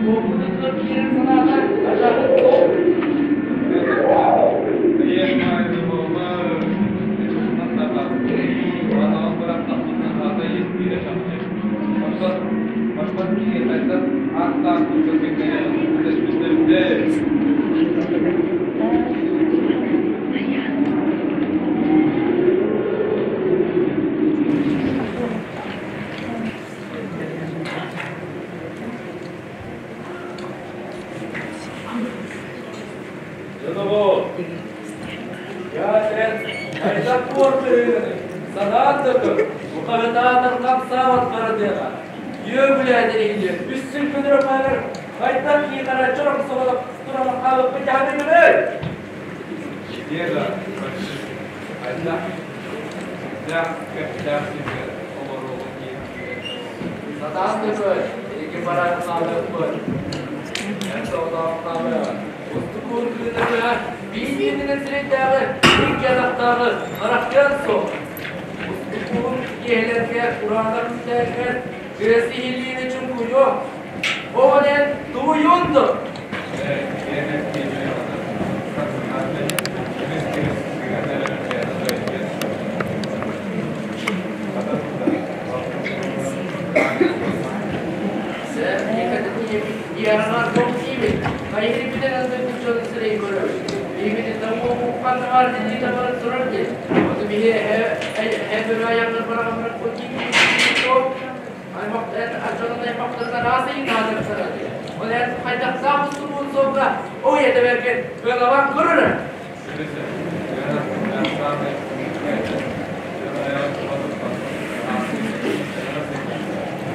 Уопутуттан киирэр санаата атаҕын суох. Санаан да көр, бухаһытаатар хамсаабат барадыаҕа. Үөгүлээтэр иһиллиэн, үс сыл көнөрө хаалар, хайдах киһи чорох соҕотох туран хаалыппыт дьаһаныгыный? Дело хайдах кэптээх кэптээх сиргэ олоруоҕун диэн Сатаан да көр, ики баран хаалыахпыт. Эн соҕотоох хаалыаҕа. Устукуун кыынатыга биир бииринэн сирэйдээҕи, икки атахтааҕы харахтыан суох. Устукуун киэһэлэргэ кураанах күннэригэр тыас иһиллиини чуҥкуйуо. Оҕон эн тууйуон дуо?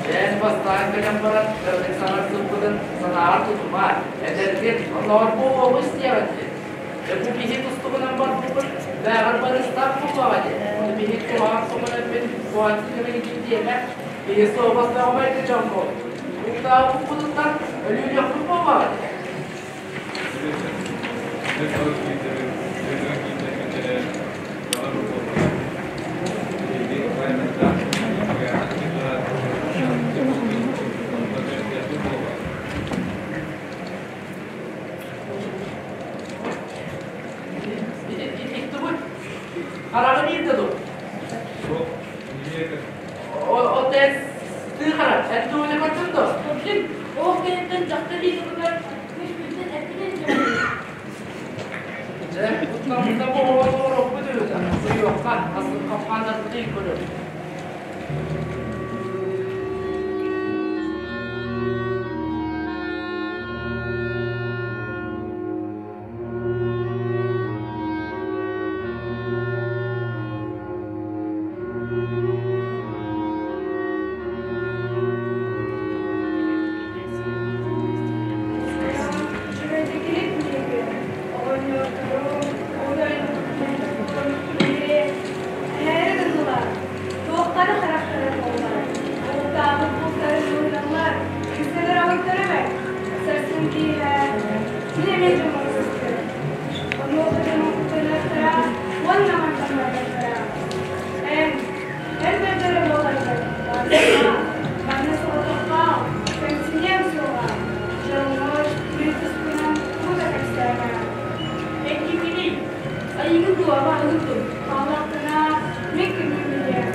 Дьэн бастаан кэлэн баран, кыратык саҥарсыппытын санааҕар тутума, эдэргин, оннооҕор буолуоҕу истиэҕин дии. Дьэ бу киһи тустугунан барбыппыт, бээҕэр барыстаах буоллаҕа дии. Ону биһи куһаҕан хомунан мин куһаҕан киһи диэмэ, киһи суобастаах майгы дьон буол. Уктаабыппытыттан өлүүлүөхпүт буоллаҕа дии. Хараҕы биирдэ дуу? Ол тыыхара, эн тугу көрдүҥ дуо? Ол кэнниттэн дьахтар илиитигэр күспүттэн эппитин Дьэ, куттаммыта буолуохпут үһү суйуохха, асын хаппааннарбытын көрөр. Туохтары харахтара буоллар, уоттаабыт бултарын мыыналлар, үксэлэр аһыйтар эбэт. Сарсын киэһэ мин эмиэ дьоммор сыстым. Онуоха дьонум куттаныахтара уонна мантан Эн, эн көрдөрө буоларгар, барыма, манна соҕотоххо, кэмсиниэм суоҕа, дьоҥҥор мин туспунан тугу да кэпсээмэ. Эн кимҥиний? Айыыгын дуо, абааһыгын дуу? Хааллаххына, мин киммин билиэм.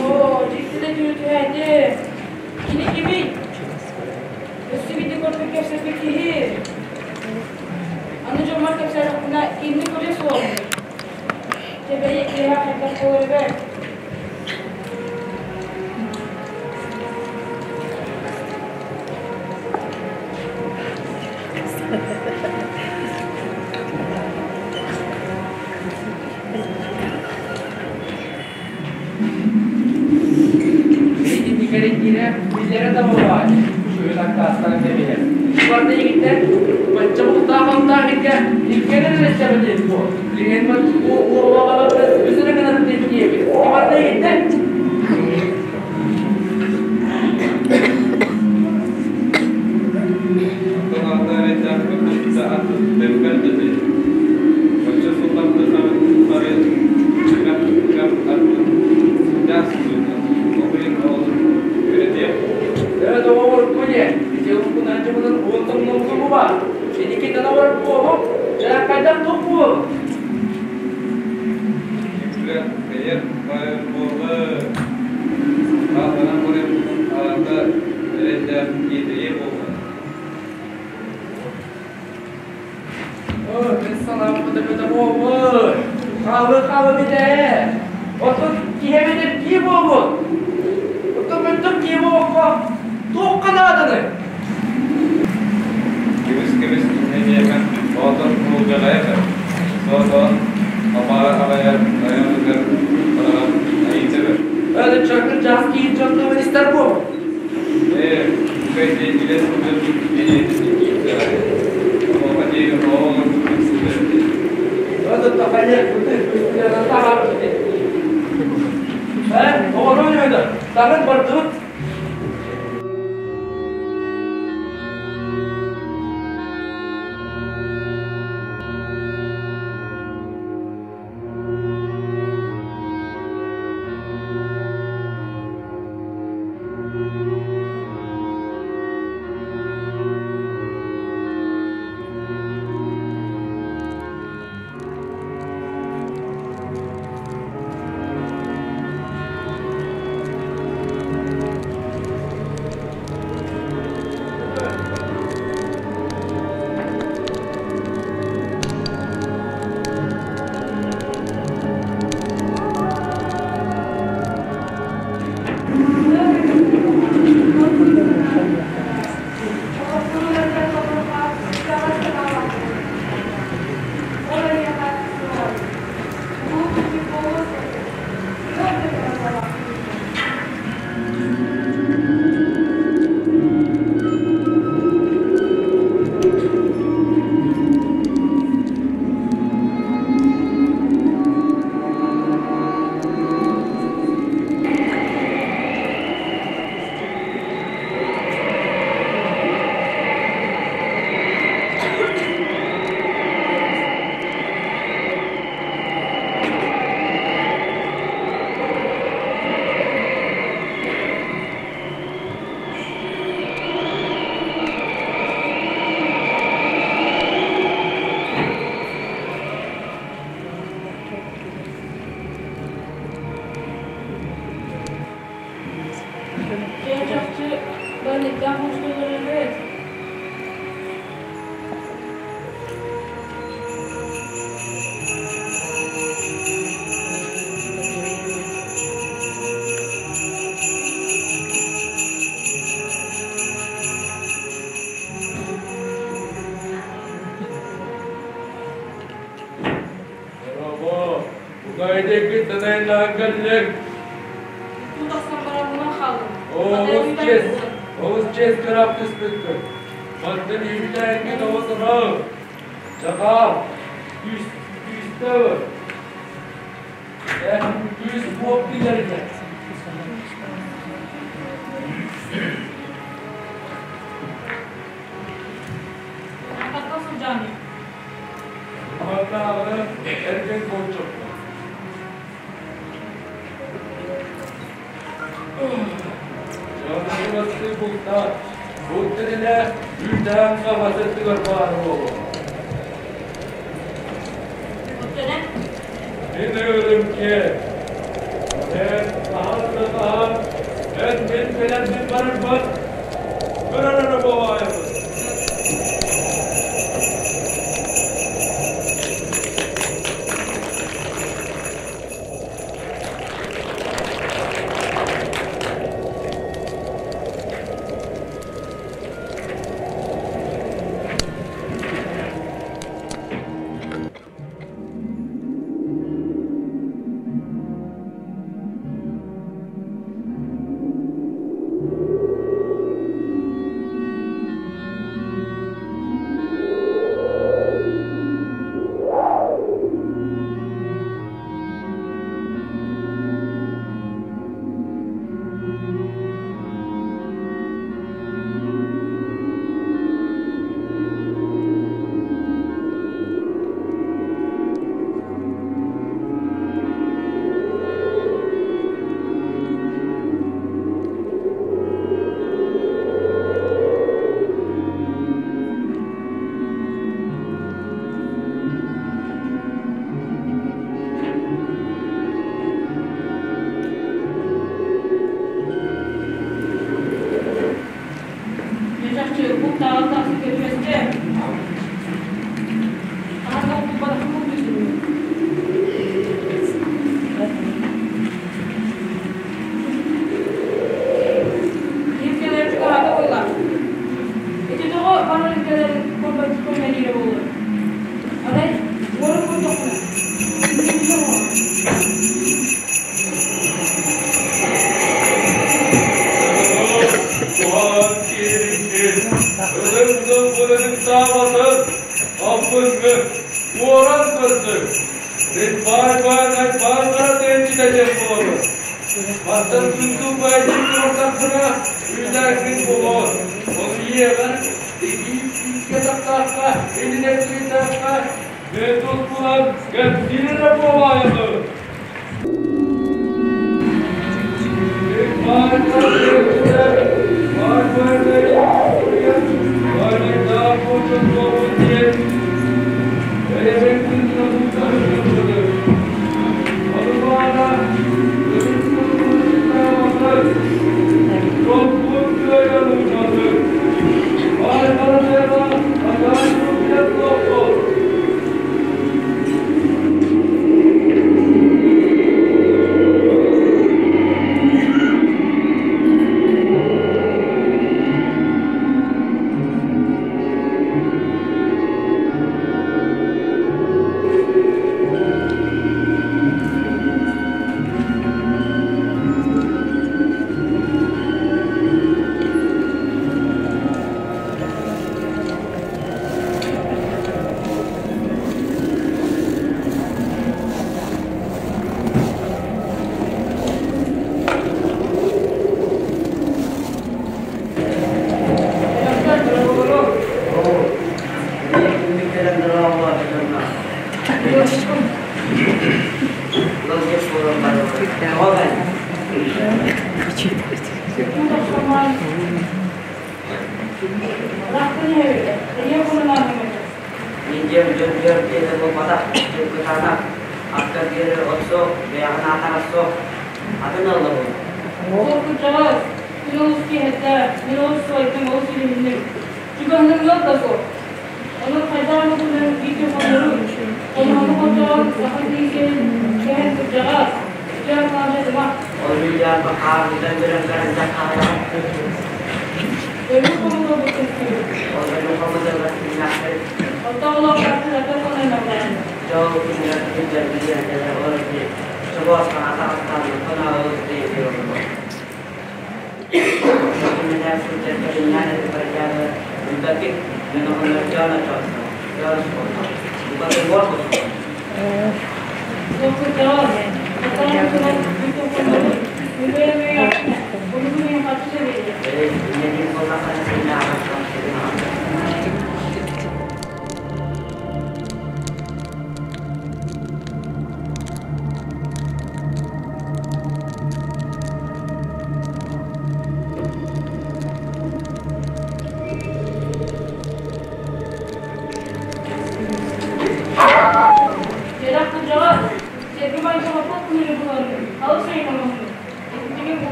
Оо, дьиктитэ түүтүһээти. Кини кимий? Өссө биирдэ көрбүт кэпсэппит киһи. Аны дьоммор кэпсээтэхпинэ, кинини көрүө суоҕум. Тэбэйи киэһэ хайдах буолар эбээт? Итинник эрийдиирэ биллэрэ да буоллаҕа үчүгэй аккаастаан кэбиһэр. Барда игиттэр бачча бултаах алтаах икке иккенен эрэ диэн буо. Билигин уолаҕаларга үс эрэ гынан диэбит. Барда игиттэр Оттон алта эрэйдээхпит да бэрбэр да дии. Оччо сылларда сары кэм кэм ардын сүрдээх сылдьыбыта. Ол иһин оҕолорун үөрэтиэм. Ээ, доҕорку диэн, ити уккунан дьыбытын уон томнубутун баар. Итикитэн олорор буолуҥ, дьэ хайдах туох буолуҥ? Үксүгэр кэйэр баайар буолла. Хаалларан барыахпытын аата эрэйдээх тиэтэйиэ буолла. Оо, мин санаабыт эбитэ буолбут. Хаалы-хаалы битэ. Оттон киһи эбэтэр кии буолбут. Оттон мөлтөх киһи буолуохха туохха нааданый? Кэбис-кэбис иннэ диэмэ, оотон куулдьаҕайа бэр. Соотоон абаҕа аҕайар айаныгар бараҕар айыыта бэр. Өлө чакыр жас киһи дьонтон истэр буол. Ээ, үчүгэй илэ сылдьар бэлиэтин киирдэҕэ. Онуоха диэри оҕолор сылдьар Өлө тахайа күтү күтү таһар Э, оҕолор өйдө, тагын бардыбыт. Дьэ чахчы бандиттаах устуулар эбээт. Браво! Угайдекит данайнаан кэллиҥ. Туу тахсан баран мунан хааллым. Оҕус чиэс, оҕус чиэс кыраап түспүккүн. Мантан үүнээҥҥин оҕус ырау. Чакаа, күүс, күүстэ өр. Эн күүс буоп билэргэ. Хатта сылдьаный. Маннааҕы эргин болчоппун. Дьону бултаан, булт тэрилэ үүтээн хаһатыгар баар буолуо. Оттон Мин өлөрүм киэн. Эн хаһан да хаһан, эн мин кэлэрбин барарбын, көрөр эрэ буолаайабын. Мантан күндү убайдыы турардахпына, үүнээккин буолуо. Ону ийэҕин икки тахсаахха, илин эргийдэххэ, бэйэтин булан кэпсиир эрэ буолаайаҕын.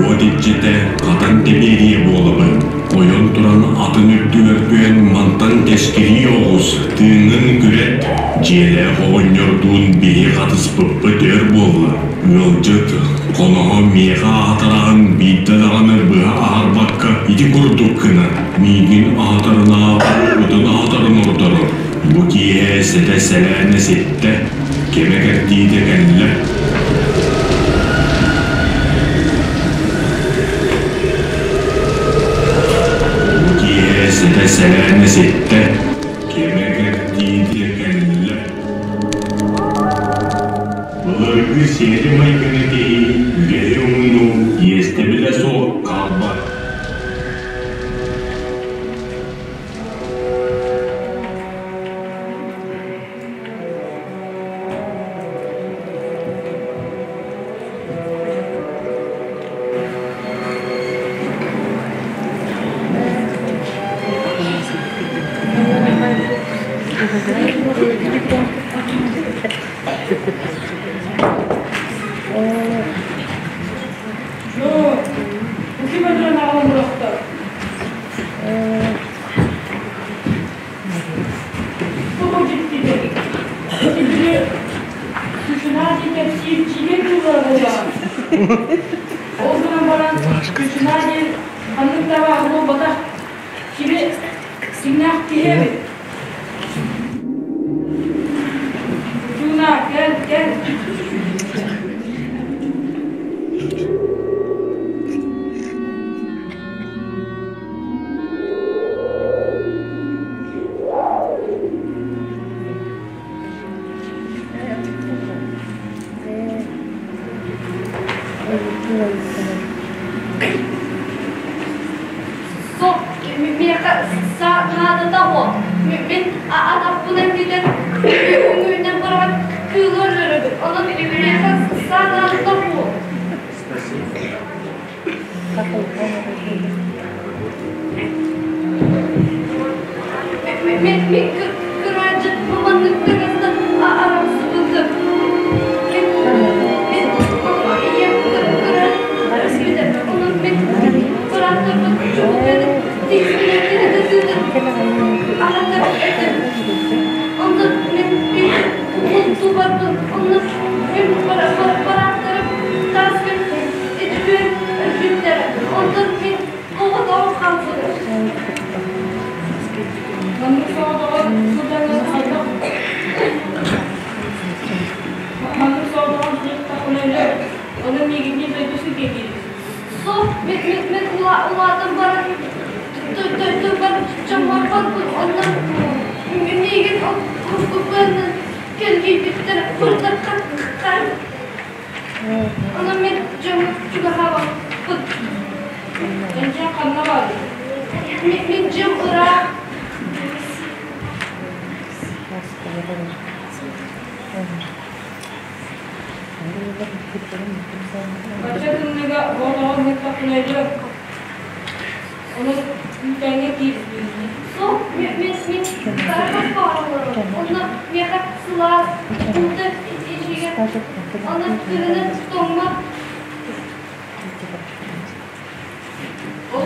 Уот иччитэ хатан тэбиэриэ буолабын, ойон туран атын үрдүгэр түһэн мантан тэскилии оҕус, тыыҥҥын күрэт, дьиэлээх оҕонньордуун биһи хатыспыппыт өр буолла, ыалдьыт, хоноһо миэхэ аһатараҕын биирдэ даҕаны быһа аһарбакка ити курдук гынан, миигин аһатарынааҕар ытын аһатарын ордорор, бу киэһэ сэтэ сэлээнэ ситтэ, кэмэ кэрдиитэ кэллэ. Бу киэһэ сэтэ сэлээнэ ситтэ, кэмэ кэрдиитэ кэллэ. Былыргы сиэри-майгыны киһи үгэһи умнуу иэстэбилэ суох хаалбат. Ну, ким өлөрөн аҕалан бырахтар? Бу дьиктитэ. Ити Чучунаа диэн кэпсиир чигэ кыыллара буоллаҕа. Ол гынан баран Чучунаа диэн ханнык да абааһы буолбатах. Кини сиҥнээх киһи эбит. Чучунаа, кэл, кэл. Суох, миэхэ наадата суох. Мин атахпынан кэлэн үҥүүнэн баран кыылы өлөрөбүн. Онон миэхэ саа наадата суох. Мин кыраадьыт маннык тыгастан арахсыбытым. Мин мин ийэм кыра өлбүтэ. Онон мин бырааттарбын чугуйан тиийбинэ аһатар этим. Онон мин бултубарбын. Онно мин бырааттарым таас күн итүөр өлбүттэрэ. Онтон мин оҕотоҕум хаалбытым. Маннык соҕотоҕун сылдьаҥҥын хайдах маннык соҕотоҕун сырыттаххына өлөр. Ону миигинниин дойду сиргэ киирбит. Суох, мин мин улаатан баран дойдубар дьоммор барбыт. Онно миигин уруккубунан кэлгийбиттэр. Курдат Онон мин дьоҥҥо чугаһаабаппын. Эн дьиэҥ ханна баарый? Мин дьиэм ыраах. Бачча тымныыга оҕотоҕун ыһыктахпына өлүөм. Ону үүтээҥҥэ киирбит. Суох, мин мин барахас баҕараллар. Онно миэхэ сылаас уута ичигэ. Аны кыһынын тоҥмот. Ол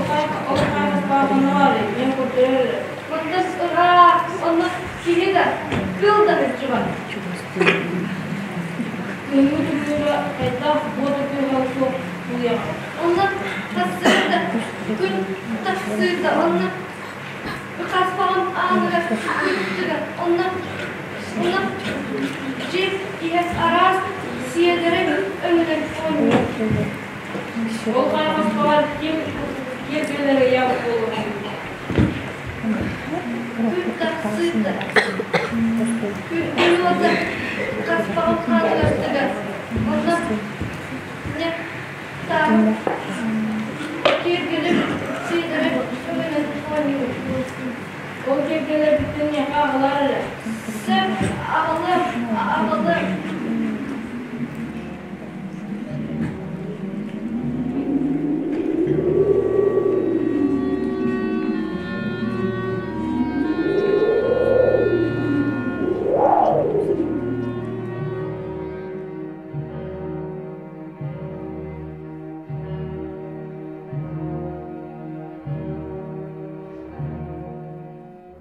ол хаһаайыстыбаҕына баарый, мин көрдөрөр эрэ. Мантас ыраах, онно киһи да, кыыл да сылдьыбат. Кыһыҥҥы тымныыга хайдах буота кыыһа суох тулуйаҕын? Онно тахсыыта, күн тахсыыта, онно хаспаҕым ааныгар күттүгэ, онно онно дьиэ иһэ араас сиэдэрэй өҥүнэн оонньуур. Ол хаһаайыстыбаҕар ким киэргэллэр ыйаабыт буолуоҕай? Күн тахсыыта, күн уота хаспаҕым ааныгар тыгар, онно Киэргэлим сиэдэрэй өҥүнэн оонньуур. Ол киэргэлэрбиттэн миэхэ аҕалаар эрэ. Сөп, аҕалыам, аҕалыам.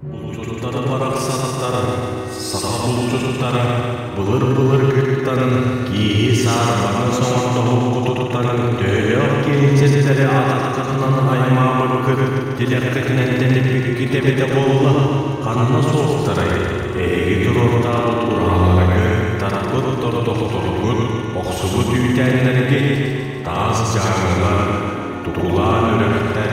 Булчуттар барахсаттар, саха булчуттара былыр-былыргыттан кииһи саарбаны соҥордоһуккутуттан төһөлөөх киэҥ сирдэри атаххытынан аймаабыккыт, тилэххитинэн тэниппиккит эбитэ буолла, ханна суохтарай, эһиги туруортаабыт ураһаларгыт, тарпыт тордохторгут, охсубут үүтээннэргит, таас дьааҥылар, тукулаан үрэхтэр,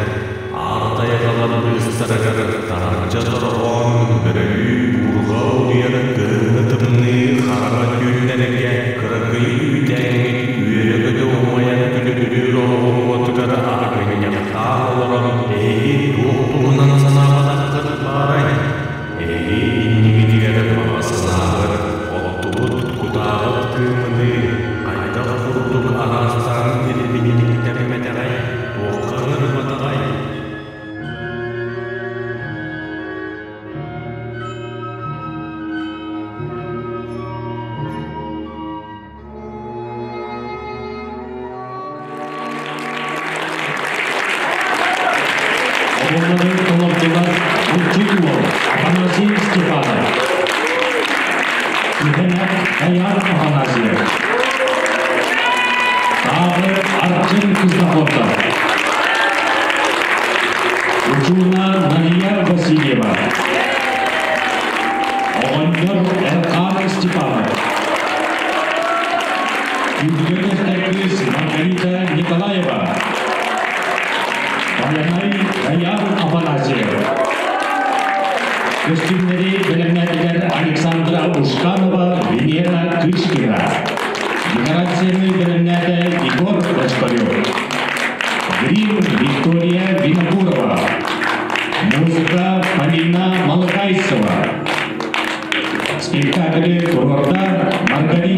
аар тайҕалар быыстарыгар таһырдьа дорҕоон бөрөлүү буурҕа утуйар кыһыҥҥы тымныы хараҥа түүннэргэ кыракый үүтээҥҥит үөрэ-көтө умайан күлүбүрүүр оһоҕун уотугар аргынньахтаан олорон эһиги туох туһунан санаабатаххыт баарай? Эһиги иннигитигэр баҕа санааҕыт, оттубут кутааҕыт кыымыныы хайдах курдук араастаан ирбинньиктэммэтэҕэй, туохха ыҥырбатаҕай? Даян Афанасьев. Таабы Арчын Ксенофонтов. Учууна Мария Васильева. Оҕонньор Эрхан Степанов. Күндү кыыс Маргарита Николаева. Байанай Даян Афанасьев. Көстүүмнэри бэлэмнээтилэр Александра Ушканова, Венера Кычкина. Декорацияны бэлэмнээтэ Егор Бочкарев. Грим Виктория Винокурова. Музыка Полина Малыкайцева. Спектакль туруорда Маргарита.